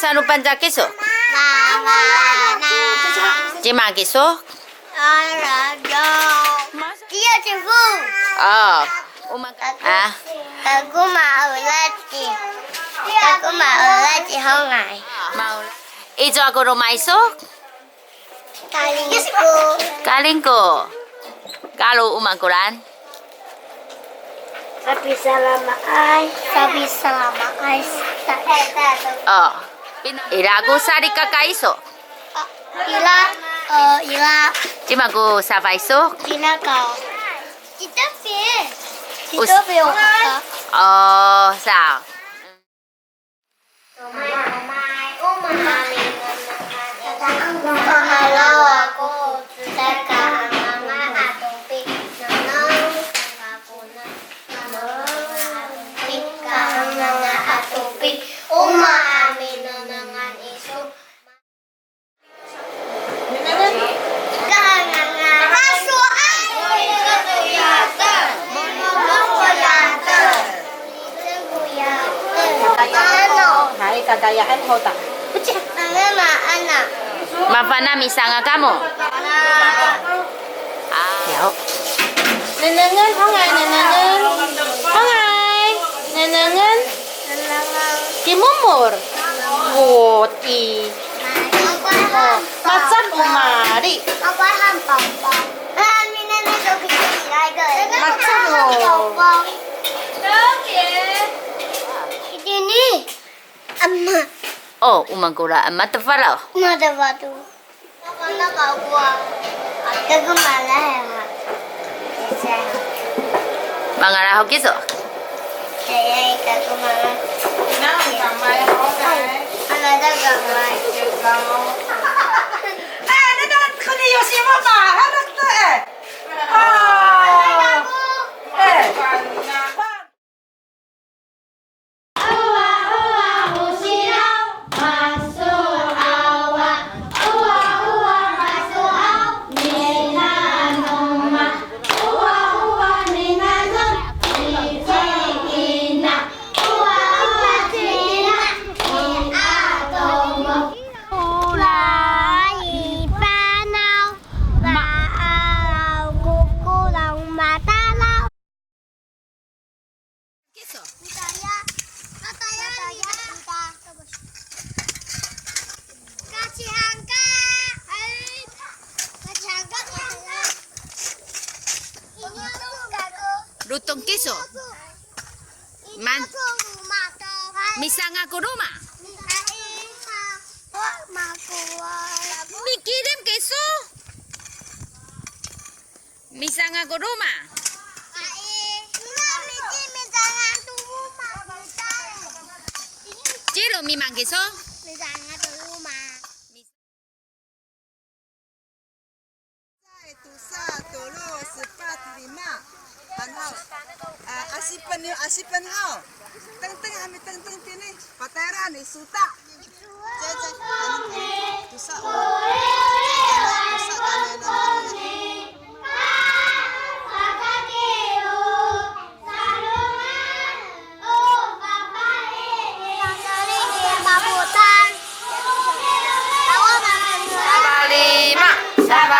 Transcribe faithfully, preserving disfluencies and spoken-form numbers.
Salopan sa kiso? Mama na. Cima kiso? Alayo. Tiya cifu. O. Uma ka. A. Kako ma'orad ci. Kako ma'orad ci hongay. Ma'orad. Icowa ko loma' iso? Kalingko. Kalingko. Kalo o maan koran? Sapisalamaay. Sapisalamaay. O. Ira ko salikaka iso? Ira, e, ira. Cima ko safa iso? Cina ka. Citafi. Citafi o kaka. O, sa. Tomay, tomay, o maan a minengnengan iso. Kamalaw ako, o cecay kahengangan a topik, nengneng sa kako no kahengangan a topik, kahengangan a topik, o maan a minengnengan iso. Hay, kakayaan ho ta. Mafana' misanga' kamo. Yaw. Nengnengen, hongay, nengnengen. Hongay, nengnengen. Kimomor. Woti. Macan o mali. Macan o. Itini. Ama. O, o maan kora, ama tefalaw. Ama tefalaw. Kako mala' ha. Mangala ho kiso. Ay, kako mala'. Ala da kamay. Ay, ano na ko ni Yosimo ma? Harap to eh. Ah. Eh. Kiso. Mataya. Mataya. Mataya. Kacihangka. Ay. Kacihangka. Lotong kiso. Man. Misanga' ko loma'. Mikilim kiso. Misanga' ko loma'. Ciro mimaan kiso? Tosa, tolo, sepat, lima. Ano, a, asipen yo, asipen haw. Tengteng, ami tengteng tini. Patayra ni Sota. Safa lima, safa